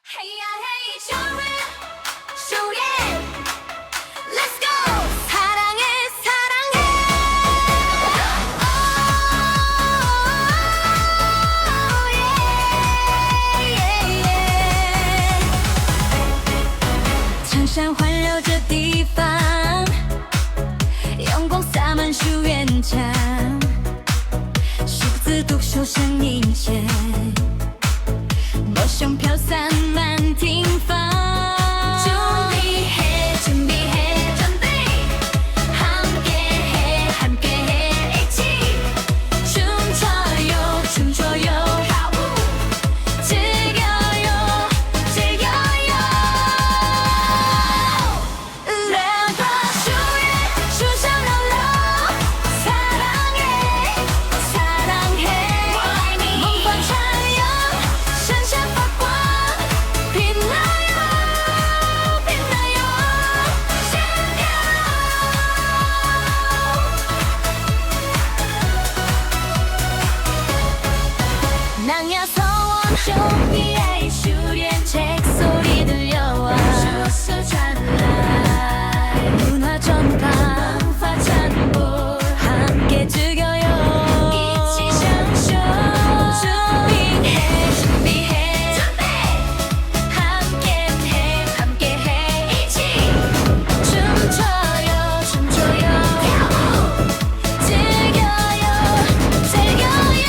嘿呀嘿，쇼 yeah, let's go. 사랑해 사랑해. Oh, yeah. 青山環繞這地方，陽光灑滿書院牆，數字獨秀聲音前，夢想飄散滿庭芳。준비해 준비해 준비 함께해 함께해 一起 춤춰요 춤춰요 즐겨요 즐겨요. 蓮華書院書香繚繞 사랑해 사랑해 夢幻傳揚閃閃發光 빛나요 빛나요閃耀。南亞서원 쇼미의 수련책 소리 들려와 書傳來문화 전파文化傳播함께 즐겨요 一起享受 준비해 준비해 준비 함께해 함께해 一起 춤춰요 춤춰요 즐겨요 즐겨요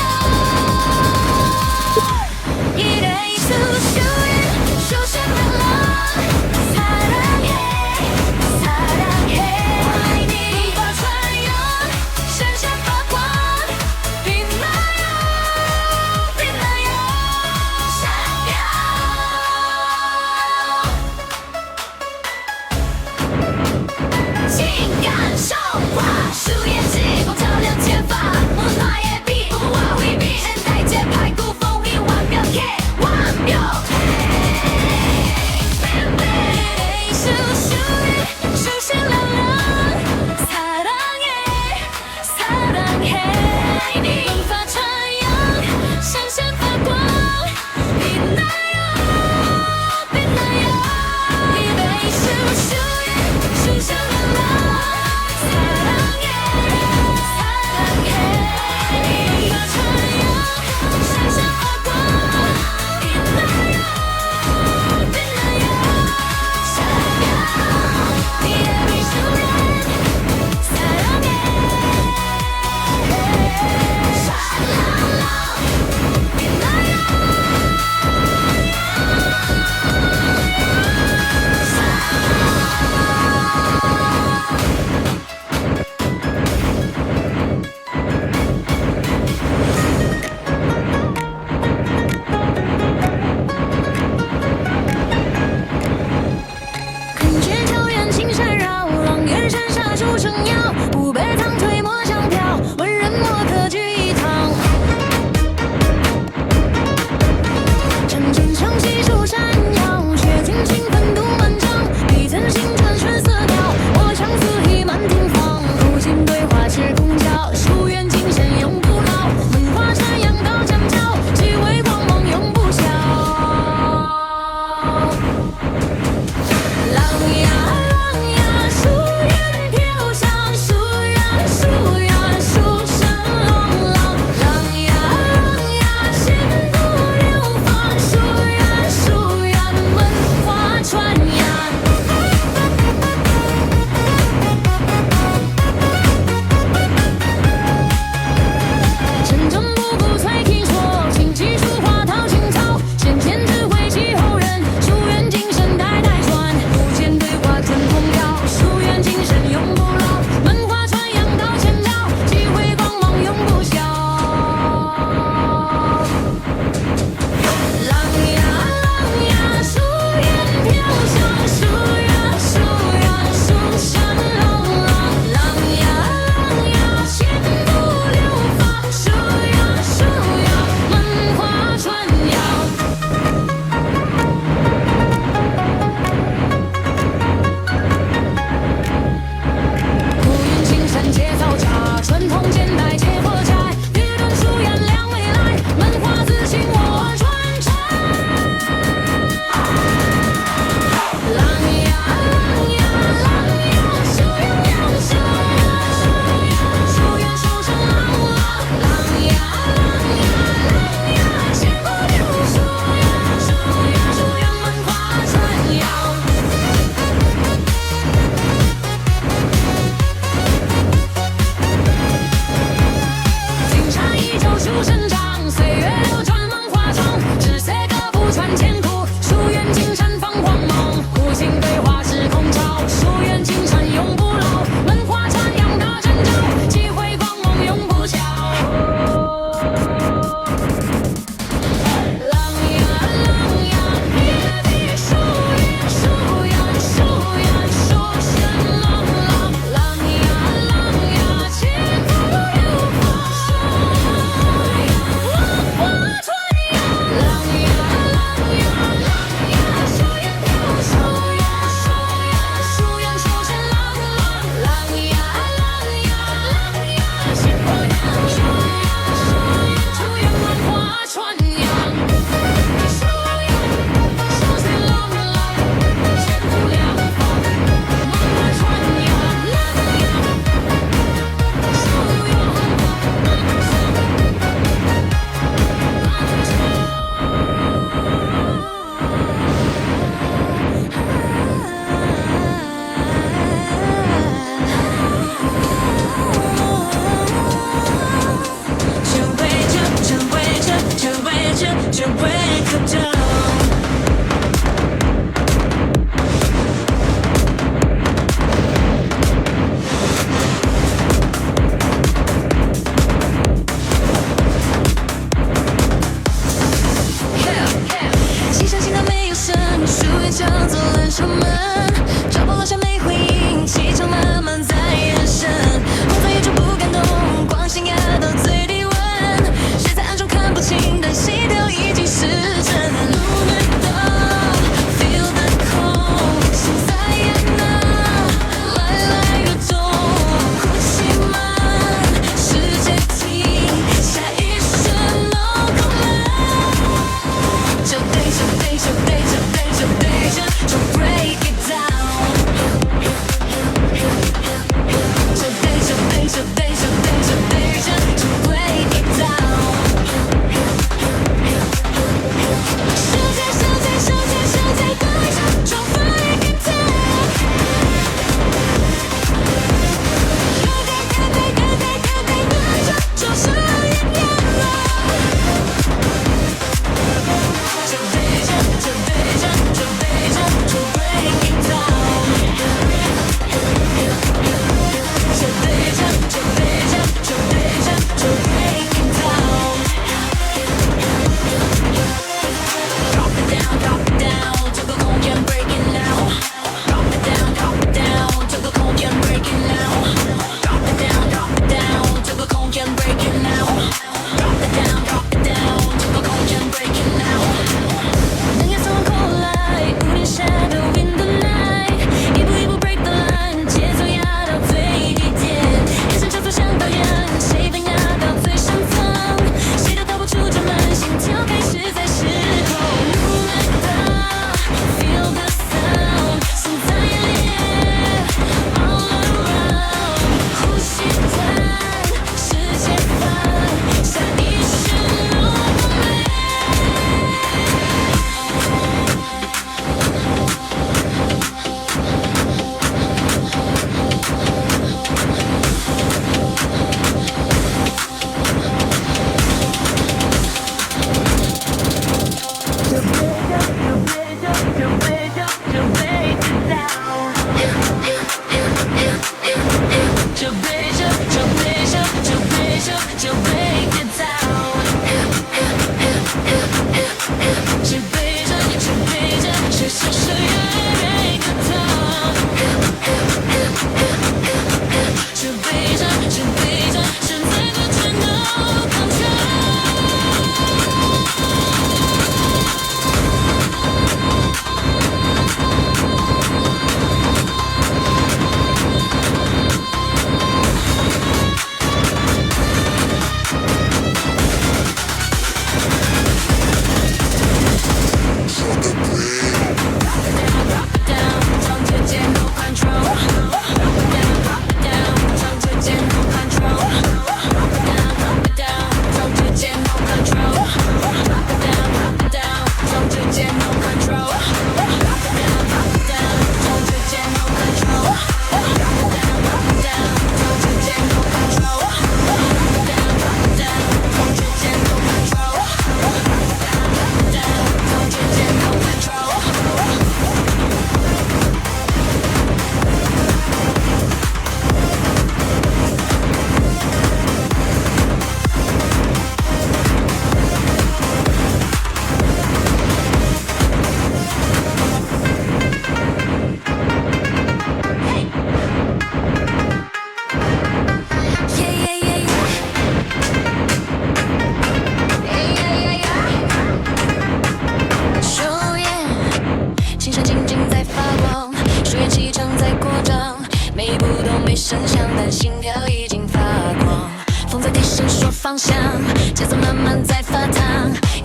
一來書院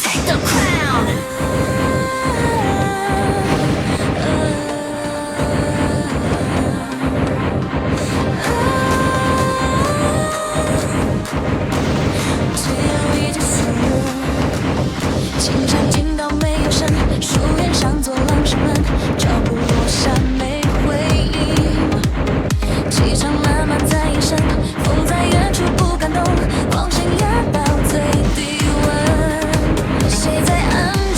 Take the crown。只有一隻死，青山靜到沒有聲，樹葉上做廊石門，腳步落下沒回應。氣場慢慢在延伸，風在遠處不敢動，光線壓到最低溫。誰在暗中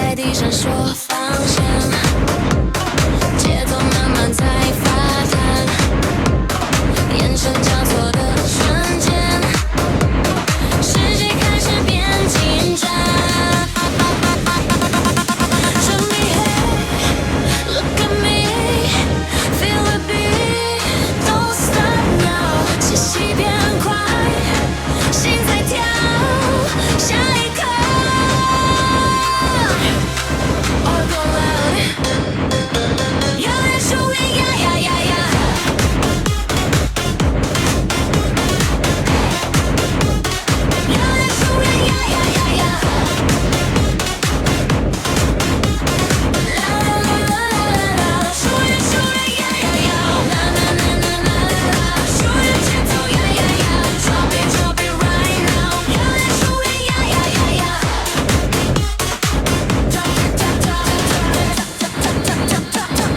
在低聲說方向，節奏慢慢在發彈，眼神交錯的瞬間，世界開始變緊張。準備 hey, look at me, feel the beat, don't stop now，氣息變快，心在跳，下一刻，All go loud，熱烈樹林 yeah yeah yeah yeah！熱烈樹林 yeah yeah yeah yeah！啦啦啦啦啦啦，樹林樹林 yeah yeah yeah！啦啦啦啦啦啦，樹林節奏 yeah yeah yeah！Drop it drop it right now，熱烈樹林 yeah yeah yeah yeah！Drop it drop drop drop drop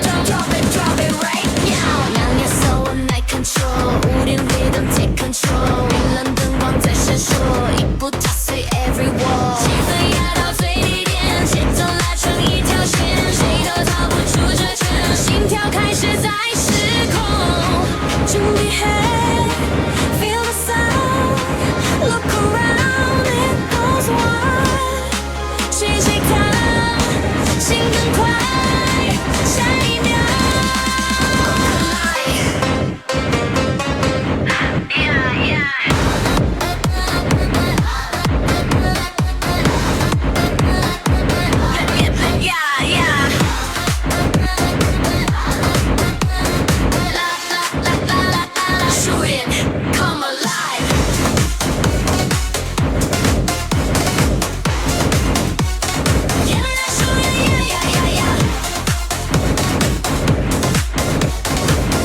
drop drop it drop it right now。娘娘 so I control，舞點 rhythm take control，冰冷燈光在閃爍，一步踏碎 every wall，氣氛壓到最低點，節奏拉成一條線，誰都逃不出這圈，心跳開始在失控。準備 hey, feel the sound, look around, it goes wild，氣息燙，心更快，下一秒。Yeah. La la la la la la, shooting, come alive. Yeah, shooting, yeah, yeah, yeah, yeah.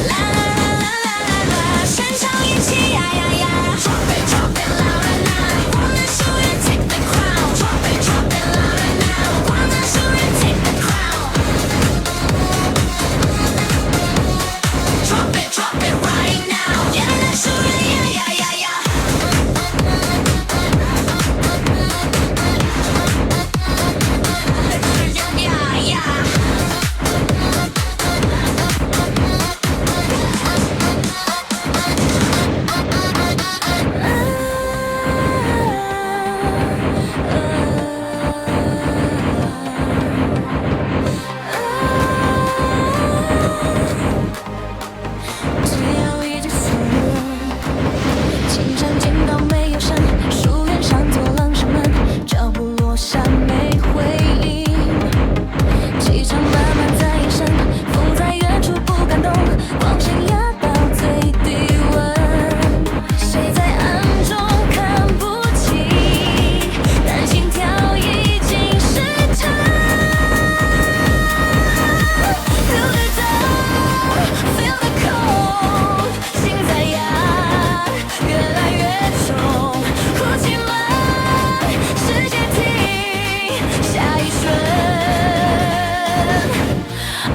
啦啦啦啦啦啦啦，全場一起 yeah yeah yeah！Drop it, drop it louder now！光能樹人 take the crown！Drop it, drop it louder now！光能樹人 take the crown！Drop it, drop it right now！熱烈樹人 yeah yeah yeah yeah！Yeah yeah。只有一句思念，青山見到沒有山，樹原上左廊上門，腳步落下沒回應，氣場慢慢在延伸，風在遠處不敢動，光線壓到最低溫，誰在暗中看不清，但心跳已經失常。Feel the dark, feel the cold，心在壓，越來越重，呼氣慢，世界停，下一瞬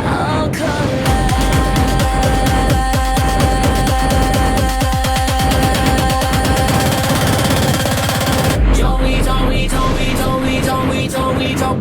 ，All collapse。走一走一走一走一走一走，